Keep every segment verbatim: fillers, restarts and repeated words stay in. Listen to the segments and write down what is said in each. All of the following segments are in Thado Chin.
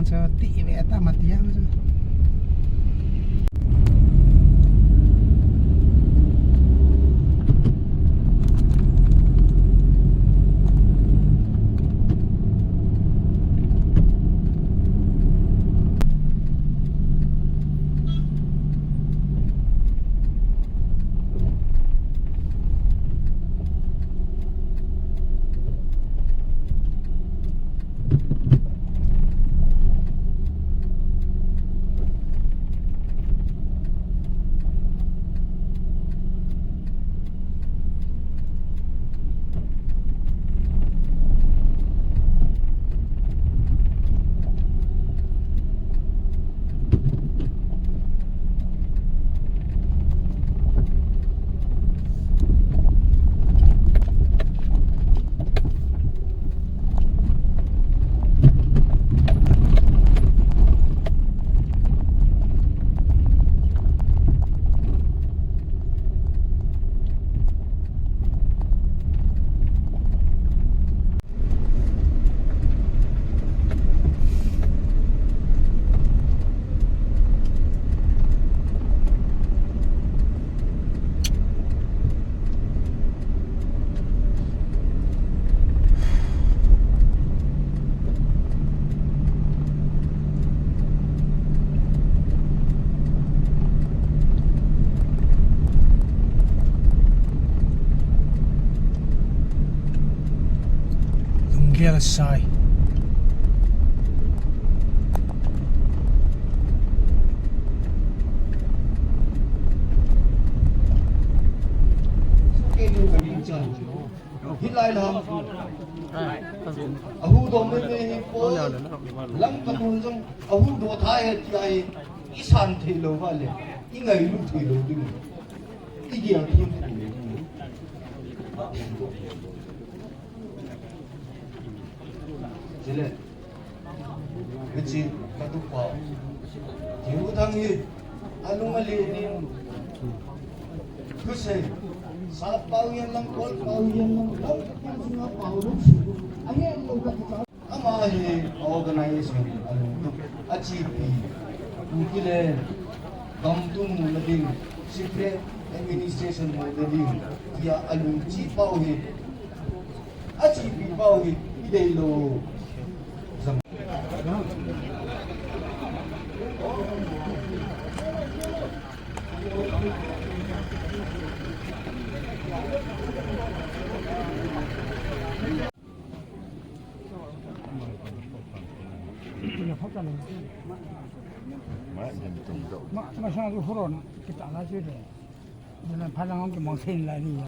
So, ti ve ta ma ti am so. Lunggel sai. Hilai lam. Ahu dom mei mei hi po. Lam ka mun jong ahu do tha he ti ai. I san thei lou va le. I ngailu thei lou ding. I gel thei lou ding. Chule. Hiche katupa. Thingthang hi alung alen in. Thusei. Sap pao hihen lang, kol pao hihen lang, lam sunga pao lungsu. Ahin lou kati cha. Ama hi organization alungtup. Achepi. Kuki le. Gam tum na ding. Secret administration na ding. Tia alungchi pao hi. Achepi pao hi, i dei lou. Jam. Ma, ma, sa, su, huro, na, kita, na, su, de. Dena, phalang, ki, mong, sen, la, ni.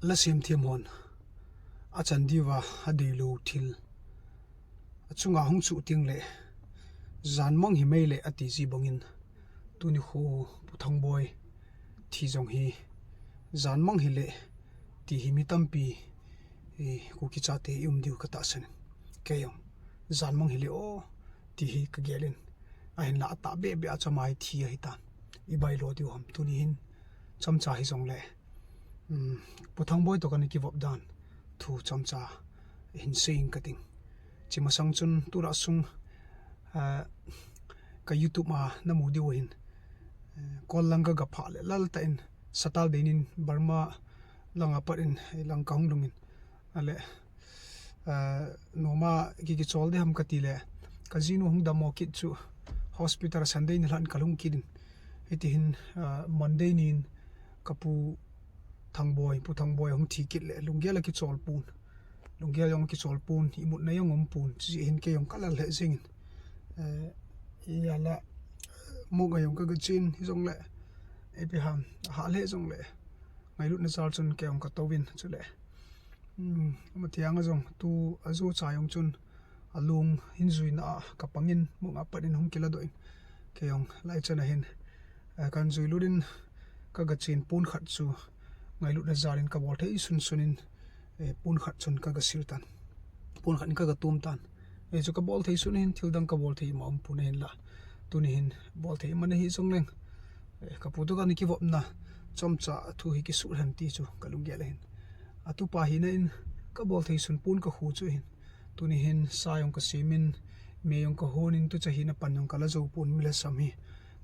La semthem hon achan diuva adeilou thil achunga hung chuh teng le, jan mang himai le ati ji bangin, tuni kho Pu Thangboi thi jong hi jan mang hile ti hi mi tampi, eh, Kuki chate i um diu ka tahsan. Kei jong jan mang hile o ti hi ka gel in. Ahinla atah beh beh a chama hi thi ahi tan. I bailo diu ham tuni hin chomcha hi jong le. Um, Pu Thangboi to kana kivop dan thu chomcha hin sei ing ka ting. Chi masang chun tura sung, ah, ka YouTube a na mu diu hin, eh, kol lang ka ga phah le lal tah in satal deinin Burma langa pat in, eh, lang ka hung lungin. Ale, eh, noma ki kichol de ham ka ti le, ka jinu hung dam mo kit chu hospital Sunday ni lhan ka lhung kit in. Hiti hin, eh, Monday nin ka pu Thangboi, Pu Thangboi hung thi kit le, lunggel a kichol pon. Lunggel jong kichol pon, imutna jong um pon. Chi hin kei jong ka lal lheh jing in. Eh, i ala, mong a jong ka ga chen, hi jong le, ipi ham, ha lheh jong le. Ngailutna jal chun kei jong ka tou vin, chule. Hmm, ama tiang a jong tu a ju cha jong chun a lung hin juina a ka pangin mong a pat in hung kila doh in. Kei jong lai chan a hin, eh, kan jui lut in ka ga chen pon khat chu ngailutna jal in ka bol thei sun sun in, eh, pon khat chun ka ga sil tan. Pon khat in ka ga tum tan. Eh, chu ka bol thei sun hin thil dang ka bol thei ma um pon ahin la. Tuni hin bol thei ma na hi jong leng. Kapu toh kana kivopna chomcha thu hi kisuh lhon ti chu kalunggel ahin. Atupa hina in kabol thei sun pon kakhu chu ahin. Tuni hin sa jong kasemin, me jong kahon in, tucha hina pan jong kala jou pon, mi lhasam hi.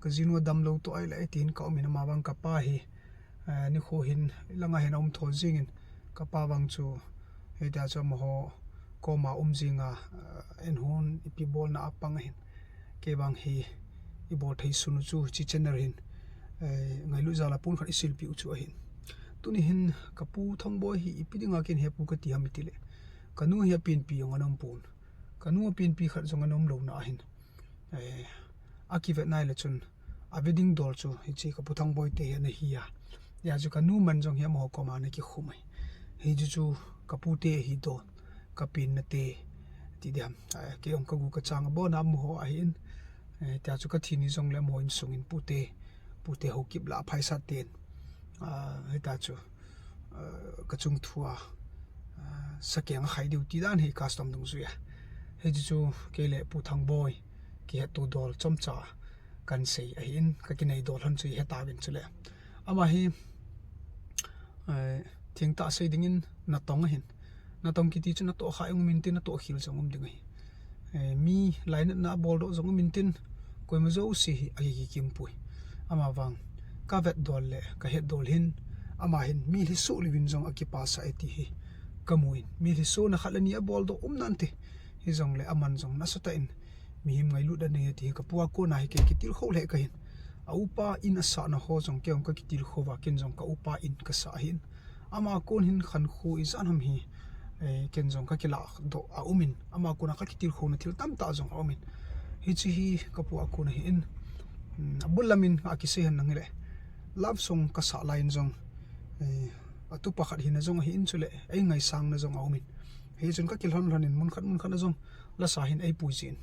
Kajinu adamlou toh ahile ati hin kaumin, amavang kapa hi, eh, nikho hin langa hin aum thou jingin, kapa vang chu hitia chu amaho koma um jinga, eh, eihon ipi bolna apang ahin. Kei vang hi ibol thei sun u chu hiche channel hin, eh, ngailut jal a pon khat isilpeh u chu ahin. Tuni hin kapu Thangboi hi ipi dinga ken hepu kati ham itile, kanu hi apenpi jong ana um pon. Kanu apenpi khat jong ana um louna ahin, eh, akivet nai le chun ave ding dol chu hiche kapu Thangboi te hi ana hi a. Hijeh chun kanu man jong hi amaho koma ana kikhum ahi. Hichu chu kapute ahi dol, kapenna te ti diham. Eh, kei jong kagu kachang abona amaho ahin. Eh, tia chu kathi ni jongle amaho insungin pute, pute Haokip lah a phaisat ten, ah, hitia chu, ah, kachung thua, ah, sakeng akhai diu ti dan hi custom dungjuia. Hichu chu kei le Pu Thangboi kihetto dol chomcha kahin sei ahin, kakinei dol lhon chu ihetauvin chule. Ama hi, eh, thengtah sei dingin natong ahin. Natong kiti chu natoh kha jong um intin, natoh khel jong um ding ahi. Eh, mi lainatna aboldoh jong um intin, koima jouse hi akikikimpui. Amavang kavet dol le kahet dol hin, ama hin mi lhisoh louvin jong akipasah e ti hi kamun. Mi lhisona khat le ni aboldoh um nante. Hijongle aman jong nasatah in mihem ngailut anei e ti hi kapu a kona hi kei kitilkhou lheh kahin. A upa in asahna ho jong kei jong kakitilkhou va, ken jong ka upa in kasah ahin. Ama kon hin khankho ijat ham hi, eh, ken jong kakiladoh aumin, ama kona kakitilkhouna thil tamtah jong aumin. Hiche hi kapu a kon ahin, um, abul lamin akisei henlang hile, love song kasah laiyin jong, eh, atupa khat hina jong ahin chule eingaisangna jong aumin. Hichun kakilhon lhonin mun khat mun khat a jong lasa hin eipui jin,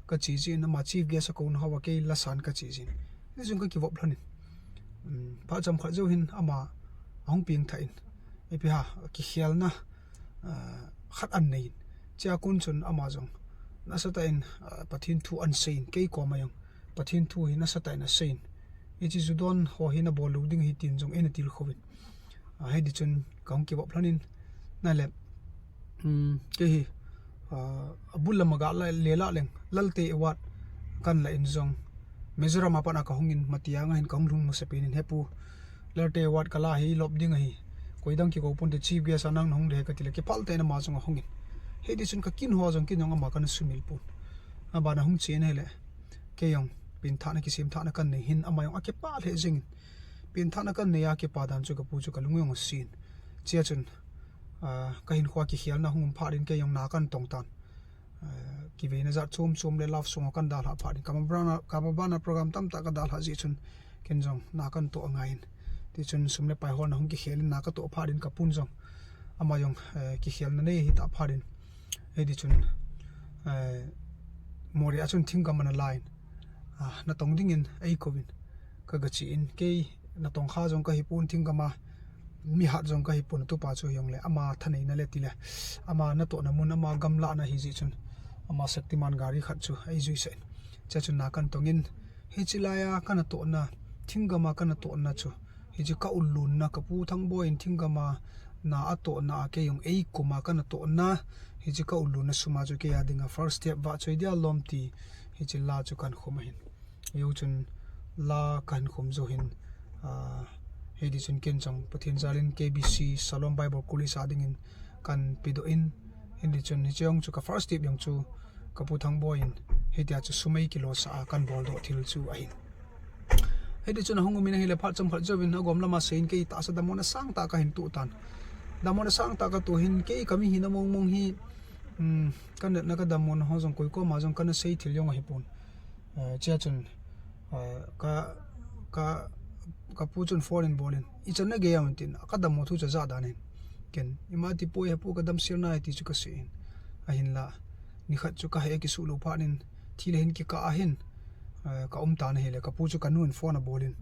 kache jin, ama chief guest akouna hoa kei lasan kache jin. Hichun kakivop lhonin, um, phat chomkhat jou hin ama ahung pengthah in, ipi ham, kikhelna, ah, khat aneiyin. Chea kon chun ama jong nasatah in, ah, Pathen thu ahin seiyin, kei koma jong Pathen thu hi nasatah in aseiyin. Hiche ju don ho hi nabol lou ding ahi tin jong eina tilkhouvin. Ah, hiti chun kahung kivop lhonin, nale, um, kei hi, ah, abul lama gala le la leng, Lalte Award kahin la in jong, Mizoram a pat a kahungin, Matiang a hin kahung lhung masapen in, hepu, Lalte Award kala hi lop ding ahi, koi dang kikou ponte, chief guest a nang nahung ding ahi katile, kiphalte in ama jong ahungin. Hiti chun kakin ho jong ken jong ama kana sumil pon. Abana hung chen ahile, kei jong penthahna, kisemthahna kahin nei hin, ama jong akipah lheh jengin. Penthahna kahin nei a kipa dan chu kapu chu kalung jong asen. Chea chun, ah, kahinkhoa kikhelna hung um phat in kei jong na kahin tong tan. Ah, kiveina jat chom chom le love song kahin dalhah phat in, Kamabana, Kamabana program tamtah kadalhah jeh chun ken jong na kahin toh angaiyin. Tichun sum le pai holna hung kikhelin na katoh phat in kapun jong ama jong, eh, kikhelna nei ahitah phat in. Hiti chun, eh, Moreh a chun thinggam ana lan, ah, natong dingin eikouvin, kagache in, kei natong kha jong kahipon, thinggam a mihat jong kahipon, atupa chu hijongle ama thaneina le tile, ama natohna mun, ama gamlahna ahi jeh chun, ama Shaktiman gari khat chu eijuisah in. Chea chun na kahin tongin, hiche laiya kanatohna, thinggam a kanatohna chu, hiche ka ullonna, kapu Thangboi in thinggam a na atohna a kei jong eikum a kanatohna, hiche ka ullonna sum a chu kei a dinga first step, Vahchoidia Lom ti, hiche la chu kahin khum ahin. Hijou chun la kahin khum jou hin, ah, hiti chun ken jong Pathen jalin K B C Shalom Bible College a dingin kahin pedoh in, hiti chun hiche jong chu ka first step jong chu kapu Thangboi in hitia chu sum eikilosah a kahin boldoh thil chu ahin. Hiti chun ahung umin ahile phat chomkhat jouvin agom lama seiyin kei tahsa damlouna sangtah kahin toh tan. Damlouna sangtah katoh hin kei kami hina mong mong hi, um, kanatna kadamlouna ho jong koi koma jong kana sei thil jong ahipon. Eh, chea chun, eh, ka, ka, kapu chun phone in bolin, ichan nagei am tin, kadamlou thu chu ajah dan in. Ken, ima tipoi hepu, kadamsel nai ti chu kaseiyin. Ahinla, nikhat chu kahei kisuh lou phat in, thi le hin kikah ahin, eh, kaum tan ahile, kapu chu kanu in phone abolin,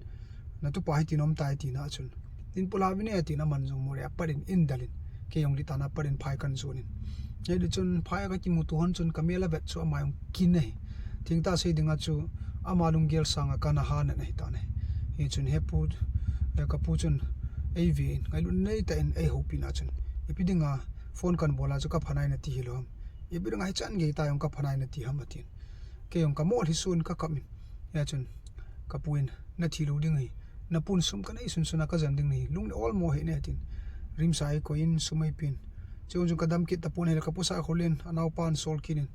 natupa hitin aum tai tina chun, in pula vin e tin aman jong Moreh a pat in eidalin, kei jong litan a pat in phai kahin jonin. Hiti chun phai a kakimuto hon chun kamel avet chu ama jong kin ahi. Thengtah sei dinga chu ama lunggel sanga kana ha nan ahitan ahi. Hichun hepu, eh, kapu chun eive in, ngailutna neitah in eihoupi na chun, ipi dinga phone kana bol a chu kapha nai nati hilou ham, ipi dinga hichan gei tah jong kapha nai nati ham atin. Kei jong kamo lhi sun kakap in. Hichun kapu in, nathi lou ding ahi, napun sum kanei sunsun a kajen ding ahi, lung le ol mo hih in atin. RIMS a eikoi in sum eipen. Chuin chun kadam kit tapon, ahile kapu Saikholen anaopan sol kit in,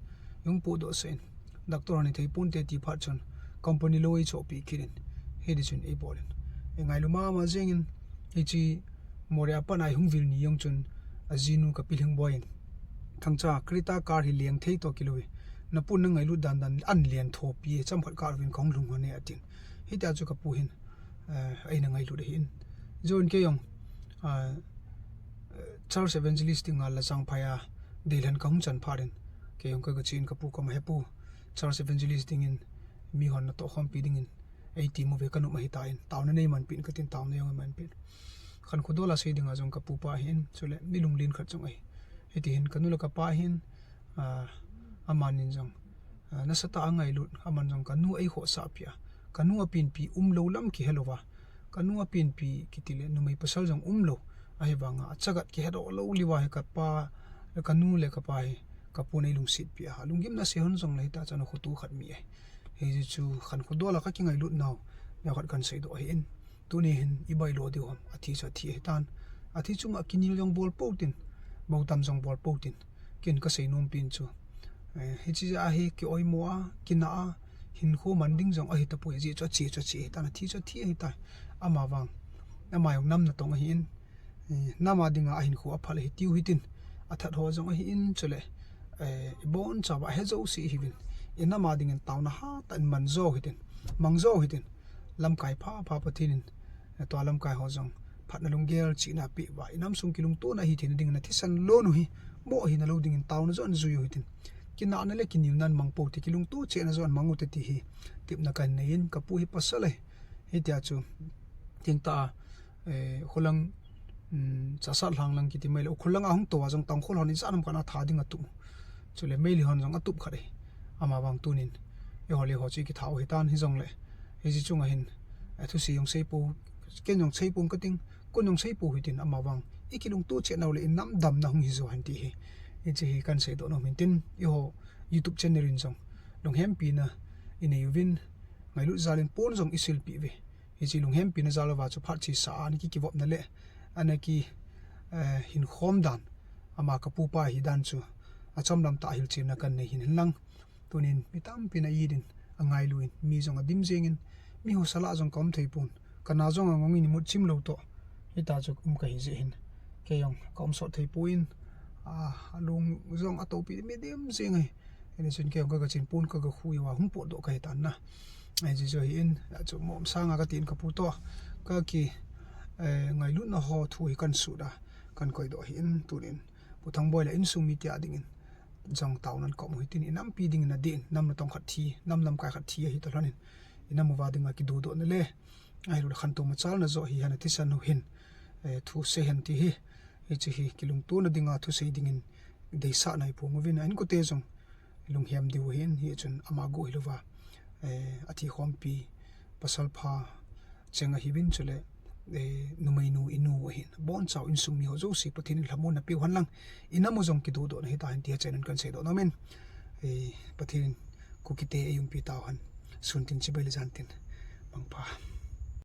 jong podoh sah in, doctor hon eithei ponte ti phat chun company lou eichohpeh kit in, hiti chun eibol in, eingailu mama jeng in, hiche Moreh a pat a eihung vil ni jong chun ajinu Kapilhingboi in, Thangcha, Creta car hi leng thei toh kilou e, napun nangailut dan dan an lenthopi e, chomkhat kah uvin kahung lhung hon e atin. Hitia chu kapu hin, eh, eina ngailut ahin. Chuin kei jong, ah, church evangelist dinga Lajangphai a deilhen kahung chan phat in, kei jong ka, kachen kapu koma, hepu, church evangelist dingin mihon natoh khompi dingin eitem uve, kanop ahitan, taona neimanpeh in katin, taona jong eimanpeh in. Khankho dol a sei dinga jong kapupa ahin, chule mi lunglen khat jong ahi. Hiti hin kanu le kapa ahin, ah, amanin jong, ah, nasatah a angailut, aman jong kanu eikhohsahpeh a, kanu apenpi umlou lam kihelouva, kanu apenpi kitile numei pasal jong umlou, ahivanga achagat kihedoh lou liuva hi kapa, kanu le kapa hi kapun eilungsetpeh a, lunggimna sei hon jongle hitachu ana khoto khat mi ahi. Hiche chu khankho dol a kakingailut nau neokhat kahin seidoh ahin. Tuni hin ibailo diu ham, athi chu athi ahitan, athi chunga kinel jong bol pou tin, boutam jong bol pou tin, ken kasei nompen chu, eh, hiche jeh a hi ki-oimo a, kinah a, hinkho man ding jong ahitapoi, ajeh chu ache chu ache ahitan, athi chu athi ahitai. Amavang, ama jong nam natong ahin, eh, nam a dinga ahinkho aphal ahi tiu hitin, athat ho jong ahin, chule, eh, ibonchauva ahe jouse ihiuvin, inam a dingin taona hatah in man jo hitin, mang jo hitin, lamkai phapha Pathen in, eh, tua lamkai ho jong phatna lunggel chihna apeh uva, inam sung kilungtona hitheina dingin athisan lon u hi moh hina lou dingin taona joh in jui u hitin, kinahna le kinelna in mang pou te, kilungto chehna joh in mang ute ti hi tepna kahin nei in, kapu hi pasal ahi, hitia chu thengtah a, eh, Ukhulang, um, Chahsat Lhanglang kiti mai le, Ukhrul langa hung tou a jong Tangkhul hon ijat ham khat a tha ding atup u. Chule Meitei hon jong atup khat ahi. Amavang tunin eiho le eiho chu ikitha u ahitan, hijongle hiche chunga hin, eh, thusei jong seipou, ken jong seipou kating, koin jong seipou hitin, amavang ikilungto cheh nau le inam damna hung hijo hen ti hi, hiche hi kahin seidoh nom in tin, eiho YouTube channel in jong lunghempina inei uvin, ngailut jal in pon jong isilpeh uve. Hiche lunghempina jal uva chu phat chesa a ana ki kivopna le ana ki, eh, hinkhom dan, ama kapupa ahi dan chu achomlam tah a hilchetna kahin nei hin, hinlang tunin mi tampin a-it in, angailu in, mi jong adim jeng in, mi hausa lah jong kaum thei pon, kana jong angong in imut chim lou toh, hita chu um kahi jeh hin, kei jong kaum sot thei pon, a, alung jong atoupi, mi dim jeng ahi. Hitichun kei jong ka, kachen pon ka, kakhu uva hung potdoh kahitan na. Hiche chu ahin, achu mom sanga katin kapu toh kaki, eh, ngailutna ho thu hi kahin sut a, kahin koidoh ahin, tunin Pu Thangboi le insung mite a dingin jong taonan kaum u hitin, inampi dingin adih in, nam natong khat thi, nam lamkai khat thi ahi talhon in, inam uva dinga kidodohna le ahilou le khantou machalna joh hi ana thisan u hin, eh, thusei hen ti hi, hiche hi kilungtona dinga thusei dingin deisahna iphong uvin, a inkote jong lunghem diu ahin, hichun ama guh hilouva, eh, athikhompi pasal pha cheng ahiuvin, chule, eh, numeinu inu ahin, abonchau insung mi ho jouse Pathen in lhamonna peh u henlang, inam u jong kidodohna hita hen ti hi achaina in kahin seidoh nom in, eh, Pathen in Kukite eiumpi tau hen, sun tin chibai le jan tin, mangpha.